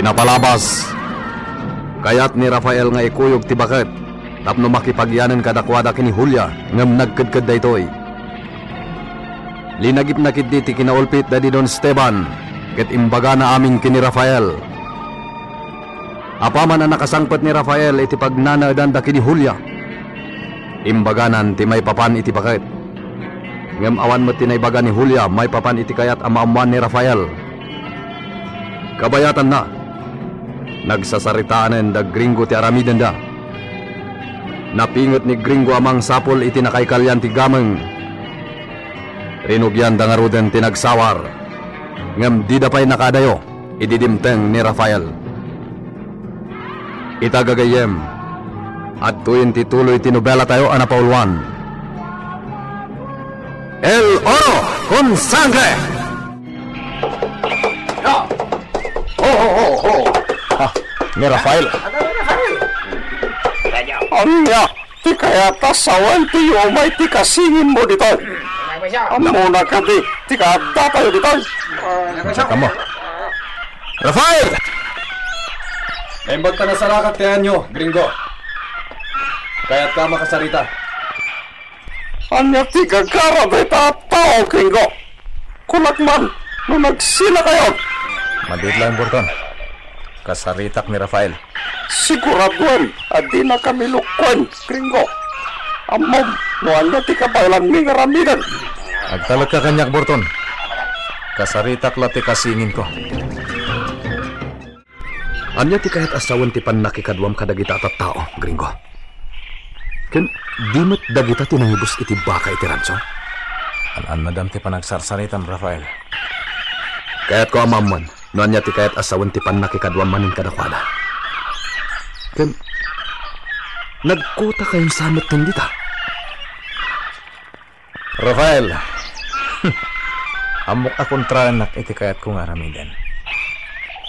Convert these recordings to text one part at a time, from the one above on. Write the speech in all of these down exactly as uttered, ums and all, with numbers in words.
Napalabas. Kayat ni Rafael nga ikuyog ti baket tapno makipagyanen kadakuada ken ni Julia, ngem nagkedked daytoy. Linagipna ketdi ti kinaulpit daydi Don Esteban, ket imbagana amin ken ni Rafael. Apaman a nakasangpet ni Rafael iti pagnanaedanda ken ni Julia, imbaganan ti maipapan iti baket. Ngem awan met ti naibaga ni Julia maipapan iti kayat a maammoan ni Rafael. Kabayatanna, nagsasaritaen da Gringo ti aramidenda. Napinget ni Gringo a mangsapul iti nakaikalian ti gameng. Rinugianda ngaruden ti nagsawar, ngem dida pay nakaadayo idi dimteng ni Rafael. Ita gagayyem, adtoyen ti tuloy ti nobelatayo a napauluan, El Oro con Sangre! Ho, ho, ho, ho! Ah, ni Rafael. Ania ti kayat a sawen ti umay ti kasinginmo ditoy? Ammona kadi ti kaaddatayo ditoy? Kamo. Rafael! Naimbag ta nasarakak ti ayanyo, Gringo. Kayatka a makasarita. Ania ti gagara dayta a tao, Gringo? Kunak man no nagsilakayon. Madiit laeng, Burton. Kasaritak ni Rafael. Siguraduem a dinakami lukkuen, Gringo. Ammom no ania ti kabaelanmi nga aramiden. Agtalekka kaniak, Burton. Kasaritak la ti kasinginko. Ania ti kayat a sawen ti pannakikaduam kadagita a tattao, Gringo? Ken di met dagita ti nangibus iti baka iti rancho? An-annadam ti panagsarsaritam, Rafael. Kayatko a maammoan no ania ti kayat a sawen ti pannakikaduam manen kadakuada. Ken nagkuta kayon sa met dita? Rafael, ammok a kontraennak iti kayatko nga aramiden.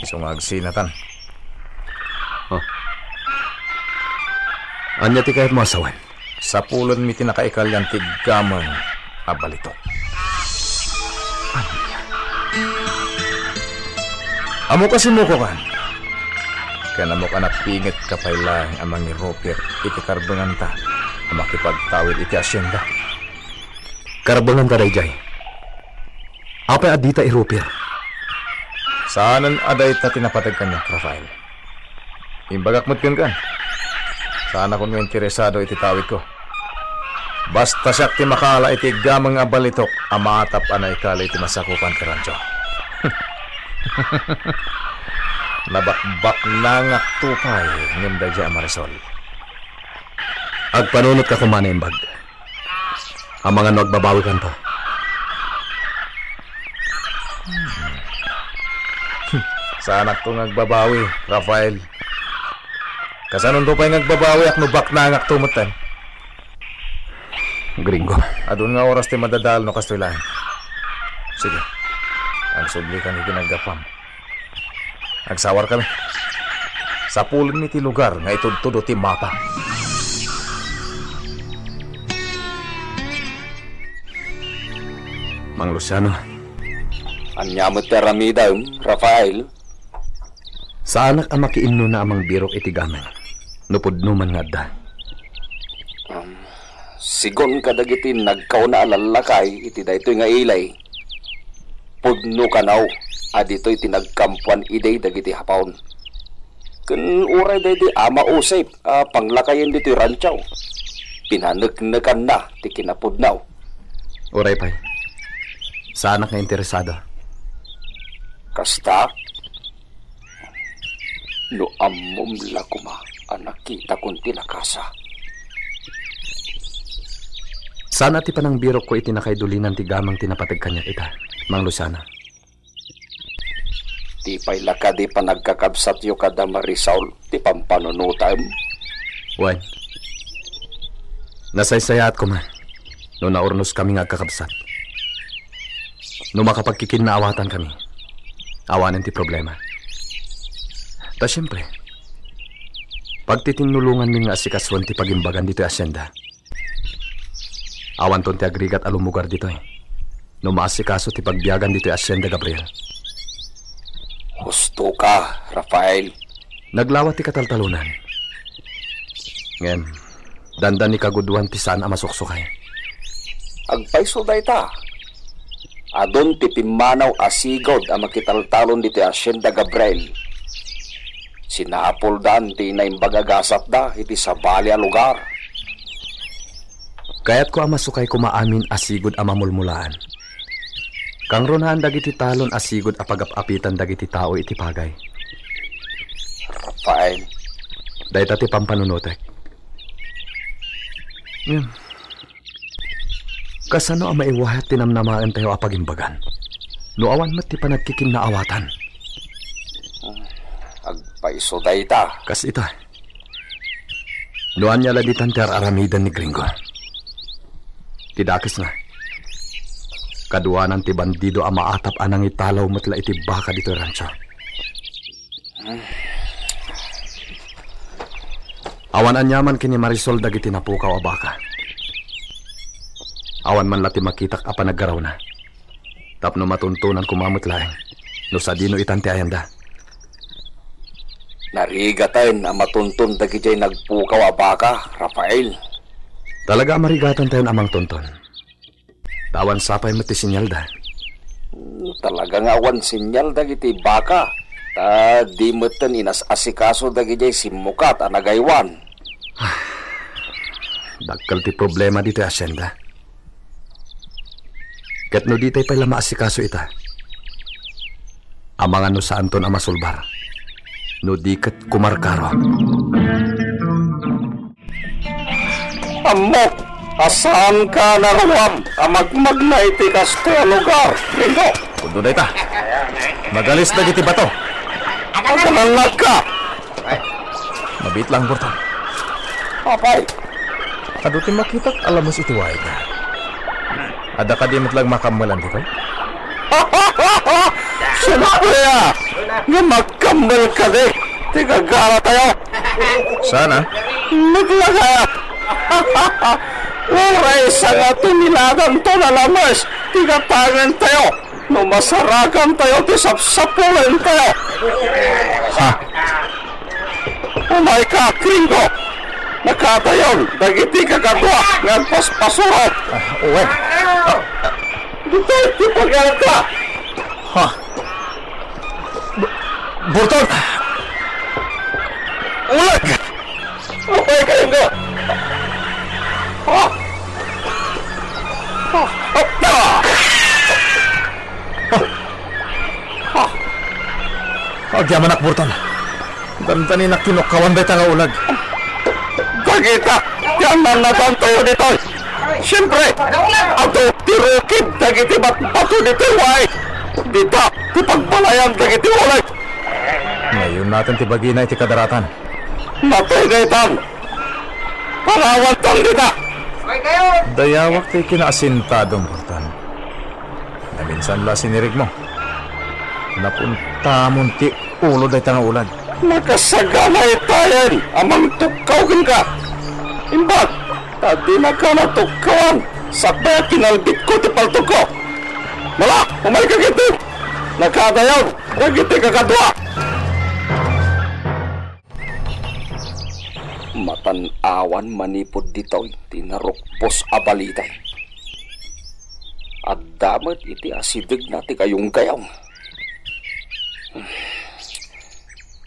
Isu nga agsinatan. Oh. Ania ti kayatmo a sawen? Sapulenmi ti nakaikalian ti gameng a balitok. Ania? Ammok a simmukokan. Ken ammok a napingetka pay laeng a mangirupir iti karbenganta a makipagtawid iti asienda. Karbenganta daydiay. Apay a dita irupir? Saanen a dayta ti napateg kaniak, Rafael. Imbagak met kenka. Saanakon nga interesado iti tawidko. Basta siak ti makaala iti gameng a balitok a maatap a naikali iti masakupan ti rancho. Nabakbaknangakto pay ngem daydiay a Marisol. Agpanunotka koma, naimbag. Amangan no agbabawikanto. Hmm. Saanakto nga agbabawi, Rafael. Kasanonto pay nga agbabawiak no baknangakto metten? Gringo. Adun nga oras ti madadael no kastoy laeng. Sige. Agsublikan iti naggapuam. Agsawarkami. Sapulenmi ti lugar nga itudtudo ti mapa. Mang Luciano. Ania met ti aramidem, Rafael? Saanak a makiinnuna a mangbirok iti gameng no pudno man nga adda. Um, sigon kadagiti nagkauna a lallakay iti daytoy nga ili, pudno kano a ditoy ti nagkampuan idi dagiti Hapon. Ken uray daydi Ama Josep a panglakayen ditoy rancho, pinaneknekanna ti kinapudno. Uray pay, saanak nga interesado. Kasta, no ammom la koma a nakitakon ti lakasa. Saan a ti panangbirokko iti nakaidulinan ti gameng ti napateg kaniak ita, Mang Luciano. Ti pay la kadi panagkakabsatyo kada Marisol ti pampanunotem? Wen, nasaysayaat koma no naurnoskami nga agkakabsat. No makapagkikinnaawatankami, awanen ti problema. Ta siempre, pagtitinnulonganmin nga asikasuen ti pagimbagan ditoy asienda. Awanton ti agrigat a lumugar ditoy no maasikaso ti pagbiagan ditoy asienda, Gabriel. Gustoka, Rafael. Naglawa ti kataltalonan. Ngem, dandani kagudoan ti saan a masuksukay. Agpayso dayta. Adun ti pimmanaw a sigud a makitaltalon ditoy Hacienda Gabriel. Sinapuldan ti naimbag a gasatda iti sabali a lugar. Kayatko a masukay koma amin a sigud a mamulmulaan. Kangrunaan dagiti talon a sigud a pagap-apitan dagiti tao iti pagay. Rafael. Dayta ti pampanunotek. Ngem, kasano a maiwayat ti namnamaentayo a pagimbagan? No awan met ti panagkikinnaawatan. Agpayso dayta. Kas ita. No ania la ditan ti ar-aramiden ni Gringo. Ti dakesna, kaduanan ti bandido a maatap a nangitalaw met la iti baka ditoy rancho. Awan aniaman ken ni Marisol dagiti napukaw a baka. Awan man la ti makitak a panaggarawna. Tapno matuntonan koma met laeng no sadino itan ti ayanda. Narigaten a matunton dagidiay nagpukaw a baka, Rafael. Talaga a marigatantayon a mangtunton. Ta awan sapay met ti sinyalda. Hmm, talaga nga awan sinyal dagiti baka. Ta di metten inas-asikaso dagidiay simmukat a nagaywan. Dakkel ti problema ditoy hacienda. Ket no ditay pay la maasikaso ita, amangan no saanton a masulbar, no di ket kumarkaro. Ammok a saanka a naruam a magmagna iti kastoy a lugar, Gringo. Kundo dayta. Nagalis dagiti bato. Agalannadka. Mabiit lang, Burton. Apay? Adu ti makitak a lames iti wayegna. Adda kadi met lang makammelan ditoy? Sinabi a nga magkammel kadi ti gagaratayo. Sana? Naglaga. Uray sanga ti nilaganto a lames ti gatangentayo. No masarakantayo ti sapsapulentayo. Ha? Umayka, Gringo. Nakadayon dagiti kakadua nga agpaspasurot. Ah, uwe. Ditoy ti pagayka. Ha? B-, Burton! Ulag! Apay, Gringo? Ah! Ah! Ah! Ah! Agyamanak, Burton. Dandaninak tinukkawan dayta nga ulag. Dagita ti annanadantayo ditoy. Siempre, adu ti rukib dagiti batbato ditoy waay. Dita ti pagbalayan dagiti ulag. Ngayon natin ti bagina iti kadaratan. Natay daytan. Palawantan dita. Dayawak ti kinaasintadom, Burton. Naminsan la sinirigmo. Napuntamon ti ulo dayta nga ulag. Nakasaganay tayen a mangtukkaw kenka. Imbag, ta dinaka natukkawan, sakbay a kinalbitko ti paltogko. Mala, umayka ketdi. Nakadayon dagiti kakadua. Matan-awan manipud ditoy ti narukpos a balita. Adda met iti asidegna ti gayonggayong.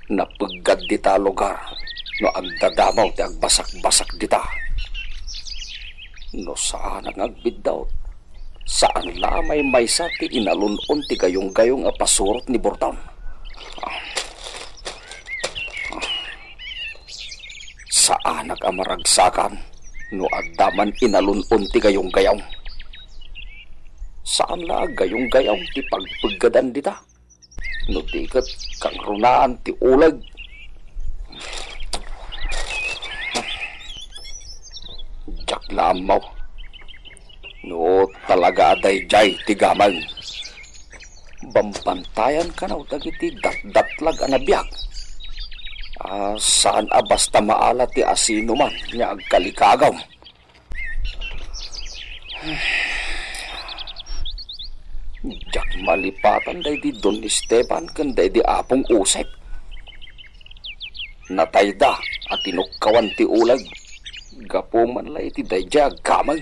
Napeggad dita a lugar no agdadamaw ti agbasakbasak dita. No saanak nga agbiddaw, saan la a maymaysa ti inalun-on ti gayonggayong a pasurot ni Burton. Saanak a maragsakan no adda man inalun-on ti gayonggayong. Saan la a gayonggayong ti pagpeggadan dita. No di ket kangrunaan ti uleg. Diak la ammo no talaga a daydiay ti gameng. Bambantayan kano dagiti datdatlag a nabiag. Ah, saan a basta maala ti asinoman nga agkalikagom. Diak Malipatan daydi Don Esteban ken daydi Apong Josep. Natayda a tinukkawan ti uleg gapu man la iti daydiay a gameng.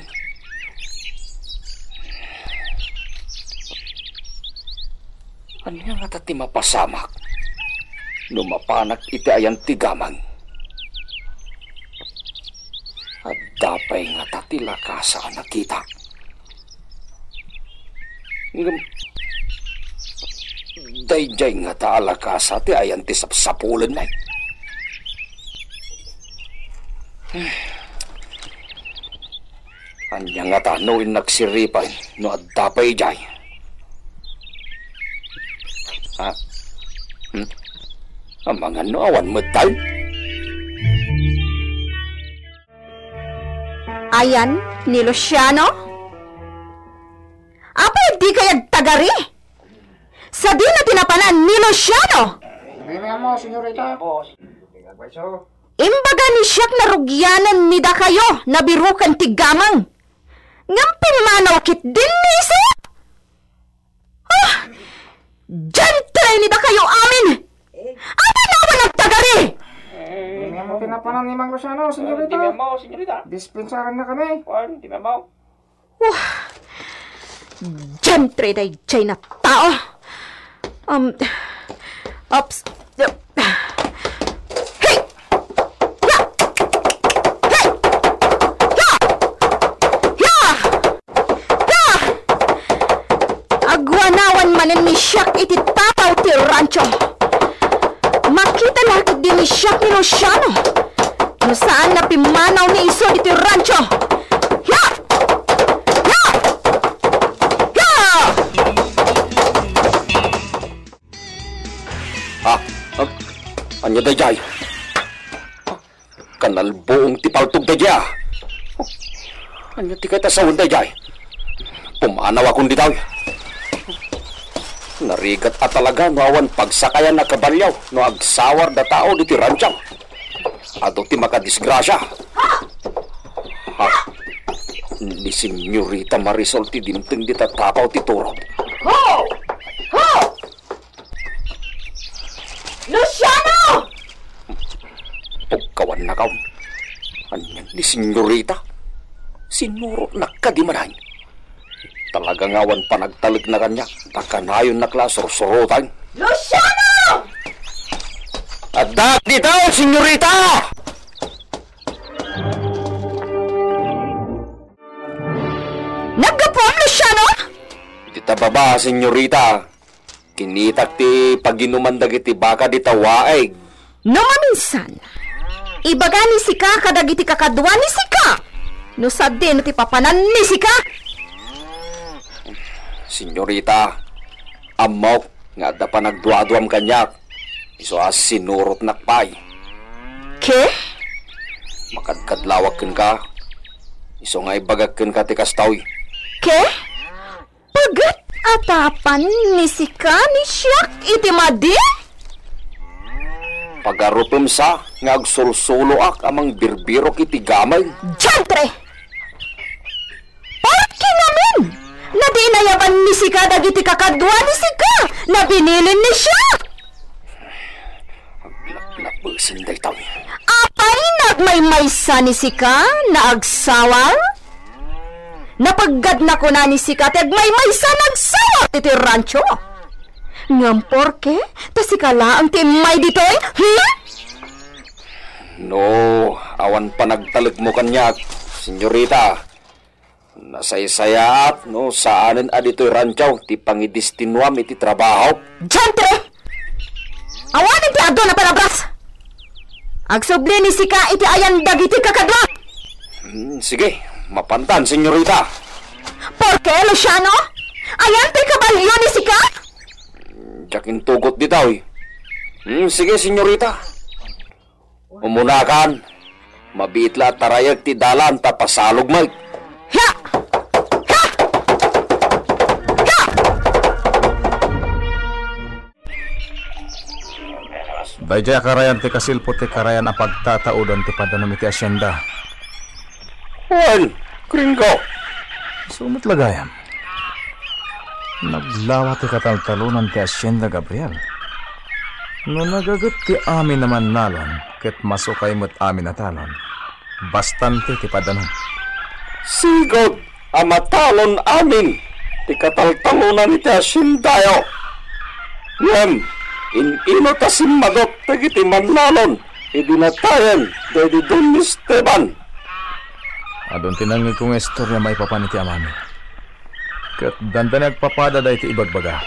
Ania ngata ti mapasamak no mapanak iti ayan ti gameng? Adda pay ngata ti lakasa a nakita. Ngem daydiay ngata a lakasa ti ayan ti sapsapulenna. Ania ngata no innak siripen no adda pay idiay? Ha? Hmm? Amangan no awan met tayo? Ayan ni Luciano? Apay a dikay agtagari? Sadino ti napanan ni Luciano? Dime mo, senyorita. Imbaga ni siak narugianen ni dakayo, nabiruken ti gameng. Ngem pimmanaw ketdin ni isu? Ah! Diantre ni dakayo amin! Apay a awan agtagari? Dime mo ti napanan ni Mang Luciano, senyorita. Dime mo, senyorita. Dispensaran na kami. Kuan, dime mo. Wah! Diantre daydiay a tao. Um, oops. Hey! Ya! Hey! Ya! Ya! Ya! Agwanawan manen ni siak iti tapaw ti rancho. Makita la ketdi ni siak ni Luciano. No saan a pimmanaw ni isu ditoy rancho. Ya! Ya! Ya! Ah, ah, ania daydiay? Kanalbuong ti paltog daydiay, ah. Ania ti kayat a sawen daydiay? Pumanawakon ditoy. Narigat a talaga no awan pagsakayan a kabalio no agsawar da tao ditoy rancho. Adu ti makadisgrasia. Ha? Ni Senyorita Marisol ti dimteng dita tapaw ti turog. Ho! Ho! Luciano! Pagkawannakaw. Ania ni Senyorita? Sinurotnak kadi manen. Talaga nga awan panagtalekna kaniak, ta kanayonnak la a sursuroten. Luciano! Adda ditoy, senyorita! Naggapuam, Luciano? Dita baba, senyorita. Kinitak ti paginuman dagiti baka dita waig. No maminsan, ibaga ni sika kadagiti kakadua ni sika no sadino ti papanan ni sika. Senyorita, ammok nga adda panagduaduam kaniak, isu a sinurotnak pay. Ke? Makadkadlawak kenka, isu nga ibagak kenka ti kastoy. Ke? Paget a tapan ni sika ni siak iti madi? Pagarupem sa nga agsursuloak a mangbirbirok iti gameng. Diantre! Porke ngamin, nadinayaban ni sika dagiti kakadua ni sika, nabinilin ni siak. Aglaplapesen daytoy. Apay nagmaymaysa ni sika, naagsawar? Napeggadna kuna ni sika ti agmaymaysa nagsawa iti rancho. Ngem porke ta sika laeng ti immay ditoy, hmm? No, awan panagtalekmo kaniak, senyorita. Nasaysayaat no saanen a ditoy rancho ti pangidestinuam iti trabahok. Diantre! Awanen ti adu a palabras! Agsubli ni sika iti ayan dagiti kakadua! Hmm, sige, mapantan, senyorita. Porke, Luciano? Ayan ti kabalio ni sika? Diak intugot ditoy. Hmm, sige, senyorita. Umunakan, mabiit la a tarayek ti dalan ta pasalog met. Hia! Hia! Hia! Daydiay a karayan ti kasilpo ti karayan a pagtataodan ti paddanum iti asienda. Wen, Gringo. Isu met la gayam. Naglawa ti kataltalonan ti Hacienda Gabriel. No nagaget ti amin a mannalon ket masukay met amin a talon, bastante ti padanon. Sigud a matalon amin ti kataltalonan iti haciendayo. Ngem, in-inut a simmadut dagiti mannalon idi natayen daydi Don Esteban. Adun ti nangngegko nga istorya maipapan iti amami. Ket dandani agpapada daytoy ibagbaga.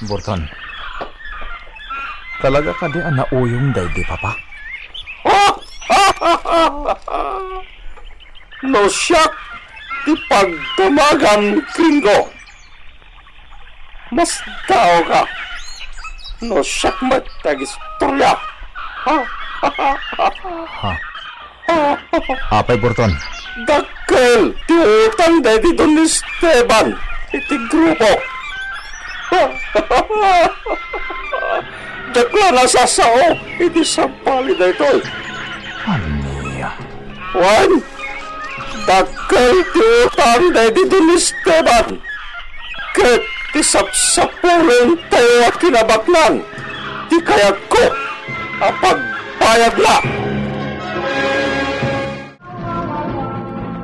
Burton, talaga kadi a nauyong daydi papa? No siak ti pagdamagan, Gringo, masdaawka no siak met ti agistorya. Ha? Apay, Burton? Dakkel ti utang daydi Don Esteban iti grupo. Diak la nasasao iti sabali daytoy. Ania? Wen, dakkel ti utang daydi Don Esteban, ket ti sapsapulentayo a kinabaknang ti kayatko a pagbayadna.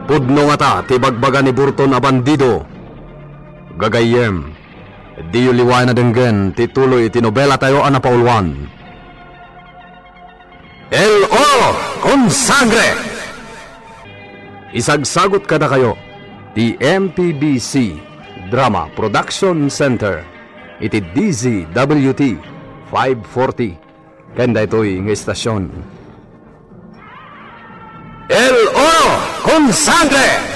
Pudno ngata ti bagbaga ni Burton a bandido. Gagayyem, diyo liwayan a denggen ti tuloy iti nobelatayo a napauluan. El Oro con Sangre! Isagsagut kadakayo ti M P B C Drama Production Center iti D Z W T five forty ken daytoy nga estasion. El Oro con Sangre!